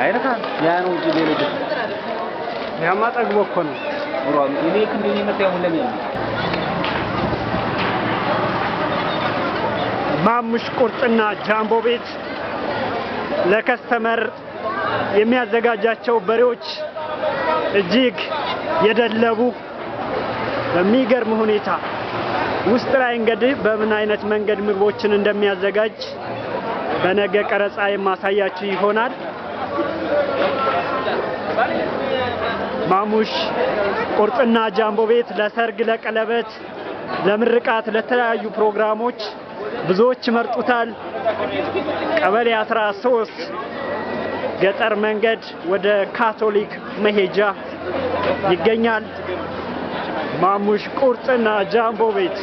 አይነካም። ያ ነው እንጂ ሌሎች ያማ ጠግቦ እኮ ነው። እኔ ክንዴን የመታ ሁለም ማሙሽ ቁርጥና ጃምቦ ቤት ለ customer የሚያዘጋጃቸው በሬዎች እጅግ የደለቡ፣ በሚገርም ሁኔታ ውስጥ ላይ እንግዲህ በምን አይነት መንገድ ምግቦችን እንደሚያዘጋጅ በነገ ቀረጻ የማሳያችሁ ይሆናል። ማሙሽ ቁርጥና ጃምቦ ቤት ለሰርግ፣ ለቀለበት፣ ለምርቃት፣ ለተለያዩ ፕሮግራሞች ብዙዎች ይመርጡታል። ቀበሌ 13 ገጠር መንገድ ወደ ካቶሊክ መሄጃ ይገኛል። ማሙሽ ቁርጥና ጃምቦ ቤት።